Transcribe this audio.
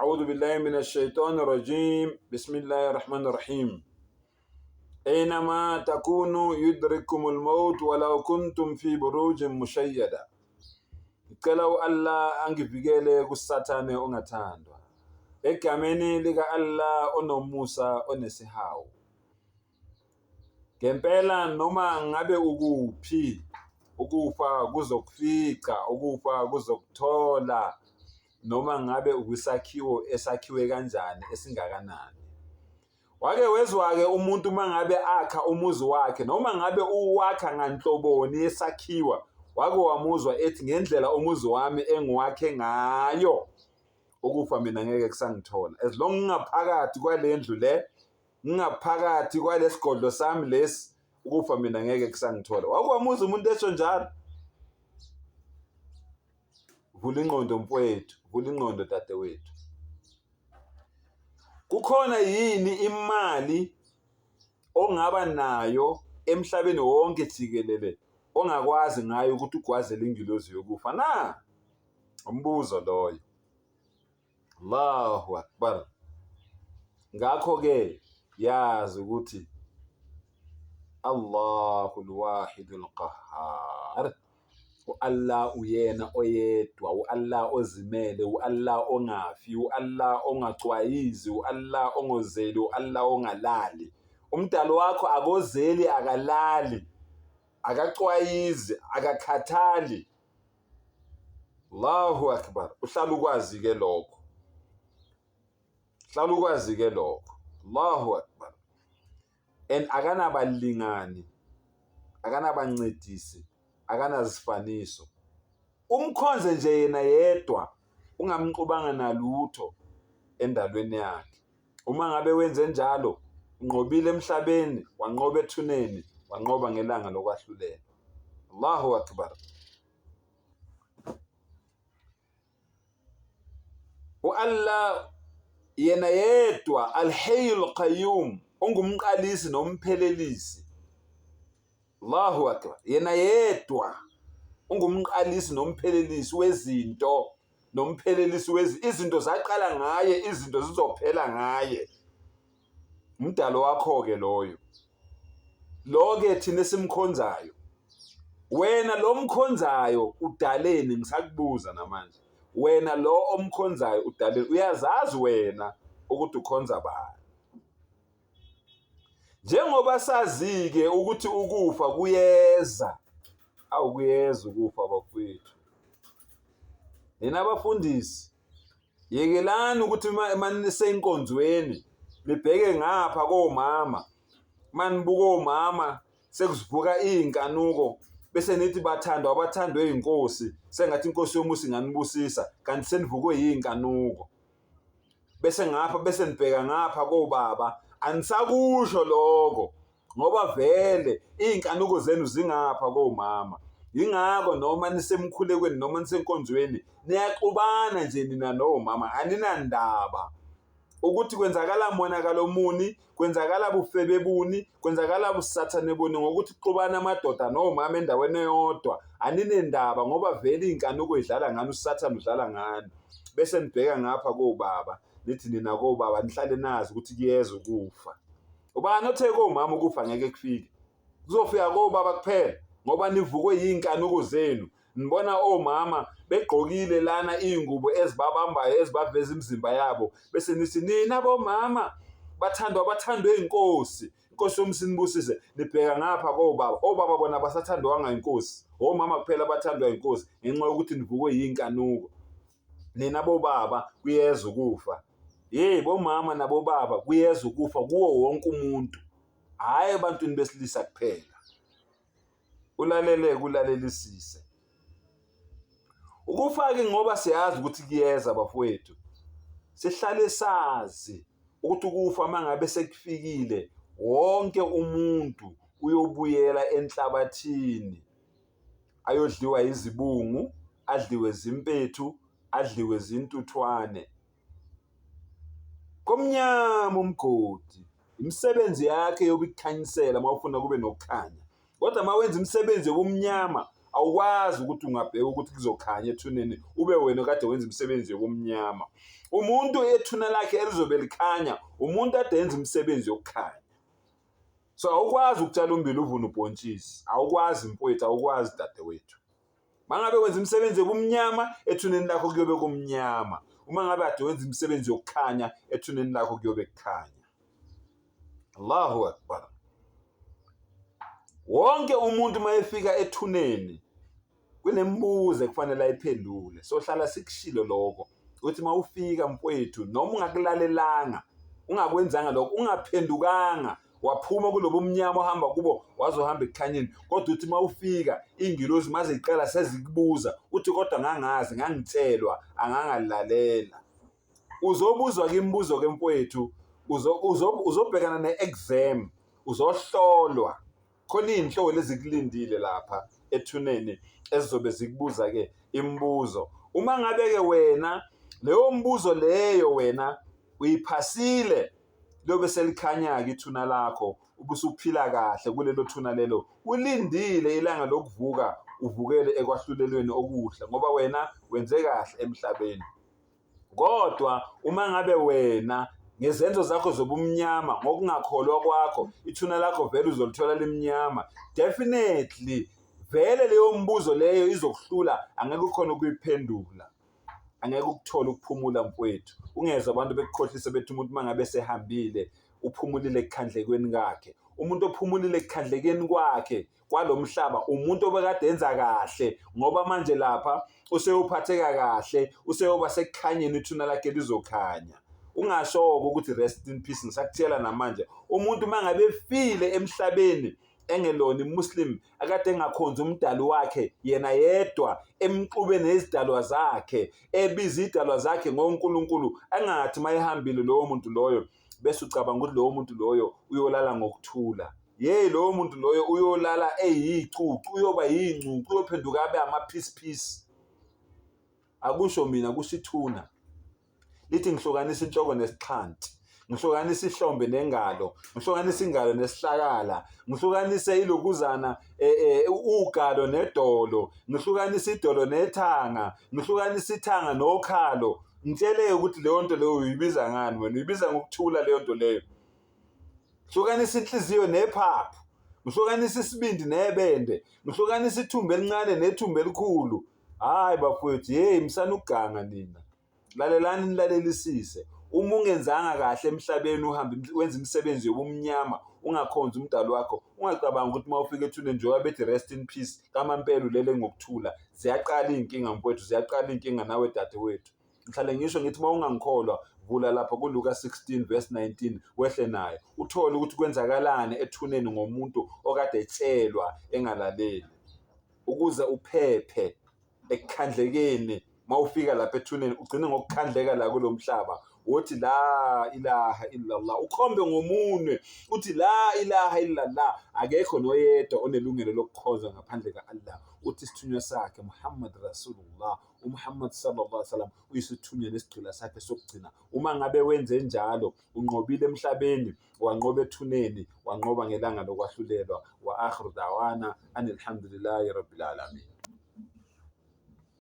أعوذ بالله من الشيطان الرجيم بسم الله الرحمن الرحيم أينما تكونوا يدرككم الموت ولو كنتم في بروج مشيدة. Ngicela u-Allah angivikele kuSathane ongathandwa. Egameni lika-Allah onomusa onesihawu. Ngempela noma ngabe ukuphi ukufa kuzokufica, ukufa kuzokuthola noma ngabe ukwisakhiwo esakhiwe kanjani esingakanani. Wake wezwa-ke umuntu uma ngabe akha umuzi wakhe noma ngabe uwakha nganhloboni yesakhiwa, wake wamuzwa ethi ngendlela umuzi wami engiwakhe ngayo ukufa mina ngeke kusangithola, as long ngingaphakathi kwale ndlu le, ngingaphakathi kwalesigodlo sami lesi, ukufa mina ngeke kusangithola. Wake wamuzwa umuntu esho njalo? Vula ingqondo mfowethu, vula ingqondo dadewethu. Kukhona yini imali ongaba nayo emhlabeni wonke jikelele ongakwazi ngayo ukuthi ugwazele ingilozi yokufa na? Umbuzo loyo. Allahu Akbar. Ngakho-ke yazi ukuthi Allahu al-Wahidul Qahhar. U-Allah uyena oyedwa, u-Allah ozimele, u-Allah ongafi, u-Allah ongacwayizi, u-Allah ongozeli, u-Allah ongalali. Umdali wakho akozeli, akalali, akacwayizi, akakhathali. Allahu Akbar. Uhlala ukwazi ke lokho. Hlala ukwazi ke lokho. Allahu Akbar. And akanabalingani, akanabancedisi, akanazifaniso. Umkhonze nje yena yedwa, ungamxubanga nalutho endalweni yakhe. Uma ngabe wenze njalo, unqobile emhlabeni, wanqoba ethuneni, wanqoba ngelanga lokwahlulela. Allahu Akbar. U-Allah yena yedwa Al-Hayyul Qayyum ongumqalisi nomphelelisi. Allahu Akbar. Yena yedwa ungumqalisi nomphelelisi wezinto nomphelelisi wezi izinto zaqala ngaye izinto zizophela ngaye. Umdalo wakho ke loyo. Lo ke thina esimkhonzayo. Wena lo mkhonzayo udaleni ngisakubuza namanje. Wena lo omkhonzayo udaleni uyazazi wena ukuthi ukhonza bani. Njengoba sazi-ke ukuthi ukufa kuyeza, awu kuyeza ukufa bafowethu. Nina abafundisi yekelani ukuthi manisenkonzweni nibheke ngapha komama, manibuka omama sekuzivuka iy'nkanuko bese nithi bathandwa abathandwe yinkosi, sengathi inkosi yomusa inganibusisa kanti senivukwe yiy'nkanuko. Bese ngapha bese nibheka ngapha kobaba anisakusho lokho ngoba vele iy'nkanuko zenu zingapha komama. Yingakho noma nisemkhulekweni noma nisenkonzweni niyaxubana nje nina nomama, aninandaba ukuthi kwenzakala monakalo muni, kwenzakala bufebe buni, kwenzakala busathane buni ngokuthi kuxubana amadoda nomama endaweni eyodwa. Aninendaba ngoba vele iy'nkanuko idlala ngani, usathane udlala ngani. Bese nibheka ngapha kobaba nithi nina kobaba nihlale nazi ukuthi kuyeza ukufa. Ubani othe komama ukufa ngeke kufike? Kuzofika kobaba kuphela ngoba nivukwe yiy'nkanuko zenu. Nibona omama begqokile lana iy'ngubo ezibabambayo ezibaveza imizimba yabo bese nithi nina bomama bathandwa bathandwe inkosi inkosi yomsinibusise. Nibheka ngapha kobaba, obaba bona basathandwanga inkosi, omama kuphela bathandwa inkosi ngenxa yokuthi nivukwe yiy'nkanuko. Nina bobaba kuyeza ukufa. Hey bomama nabobaba kuyeza ukufa kuwo wonke umuntu, hhayi ebantwini besilisa kuphela. Ulalele kulalelisise. Ukufa-ke ngoba siyazi ukuthi kuyeza bafowethu, sihlale sazi ukuthi ukufa uma ngabe sekufikile wonke umuntu uyobuyela enhlabathini ayodliwa izibungu, adliwe zimpethu, adliwe zintuthwane. Komnyama umgodi, imisebenzi yakhe yokukhanyisela uma ufuna kube nokukhanya. Kodwa uma wenza imisebenzi yobumnyama Awukwazi ukuthi ungabheka ukuthi kuzokhanya ethuneni ube wena kade wenza imisebenzi yobumnyama. Umuntu ethuna lakhe elizobe likhanya umuntu ade enza imisebenzi yokukhanya. So awukwazi ukutshala umbila uvune ubhontshisi, awukwazi mfowethu, awukwazi dadewethu. Mangabe wenza imisebenzi yobumnyama ethuneni lakho kuyobe kumnyama. Uma ngabe ade wenza imisebenzi yokukhanya ethuneni lakho kuyobe kukhanya. Allahu Akbar. Wonke umuntu uma efika ethuneni kunemibuzo ekufanele ayiphendule. Sohlala sikushilo lokho ukuthi uma ufika mfowethu noma ungakulalelanga ungakwenzanga lokho ungaphendukanga waphuma kulobo mnyama ohamba kubo wazohamba ekukhanyeni kodwa uthi uma ufika iy'ngilozi maze ziqala sezikubuza uthi kodwa ngangazi ngangitshelwa angangalalela Uzobuzwa-ke imibuzo-ke mfowethu, uzobhekana ne-exam, uzohlolwa. Khona iy'nhloli ezikulindile lapha ethuneni ezizobe zikubuza-ke imibuzo. Uma ngabe-ke wena leyo mbuzo leyo wena uyiphasile, liyobe selikhanya-ke ithuna lakho, ubusuphila kahle kulelo thuna lelo, ulindile ilanga lokuvuka, uvukele ekwahlulelweni okuhle ngoba wena wenze kahle emhlabeni. Kodwa uma ngabe wena ngezenzo zakho zobumnyama ngokungakholwa kwakho ithuna lakho vele uzolithola limnyama definitely vele leyo mbuzo leyo izokuhlula angeke ukhona ukuyiphendula angeke ukuthole ukuphumula mfowethu ungezwa abantu bekukhohlisa bethi umuntu uma ngabe sehambile uphumulile ekukhandlekweni kakhe umuntu ophumulile ekukhandlekeni kwakhe kwalo mhlaba umuntu obekade enza kahle ngoba manje lapha useyophatheka kahle useyoba sekukhanyeni ithuna lakhe lizokhanya ungasho-ke ukuthi rest in peace ngisakutshela namanje umuntu uma ngabe efile emhlabeni engelona imuslim akade engakhonzi umdali wakhe yena yedwa emxube nezidalwa zakhe ebiza idalwa zakhe ngonkulunkulu angathi mayehambile lowo muntu loyo bese ucabanga ukuthi lowo muntu loyo uyolala ngokuthula yeyi lowo muntu loyo uyolala eyicucu uyoba yincucu uyophenduka abe amaphisiphisi akusho mina kusho ithuna lithi ngihlukanisa inhloko nesixhanti ngihlukanisa ihlombe nengalo ngihlukanisa ingalo nesihlakala ngihlukanise ilokuzana eh, eh, ugalo nedolo ngihlukanisa idolo nethanga ngihlukanisa ithanga nokhalo Ngitshele ukuthi leyo nto leyo uyibiza ngani wena uyibiza ngokuthula leyo nto leyo hlukanisa inhliziyo nephaphu ngihlukanisa isibindi nebende ngihlukanisa ithumba elincane nethumba elikhulu hayi bafowethu hey msana ukuganga nina lalelani nilalelisise uma ungenzanga kahle emhlabeni uhambe wenza imisebenzi yobumnyama ungakhonzi umdali wakho ungacabangi ukuthi uma ufika ethuneni njengoba bethi rest in peace kamampela ulele ngokuthula ziyaqala iy'nkinga mfowethu ziyaqala iy'nkinga nawe dadewethu ngihlale ngisho ngithi uma ungangikholwa vula lapha kuLuka 16 verse 19 wehle naye uthole ukuthi kwenzakalani ethuneni ngomuntu okade etshelwa engalaleli ukuze uphephe ekukhandlekeni uma ufika lapha ethuneni ugcine ngokukhandleka la kulo mhlaba wothi la ilaha illallah ukhombe ngomunwe uthi la ilaha illallah akekho noyedwa onelungelo lokukhonzwa ngaphandle ka-Allah uthi isithunywa sakhe Muhammad Rasulullah uMuhammad sallallahu alaihi wasallam uyisithunywa nesigqila sakhe sokugcina uma ngabe wenze njalo unqobile emhlabeni wanqoba ethuneni wanqoba ngelanga lokwahlulelwa wa akhiru dawana anilhamdulillahi rabbil alamin.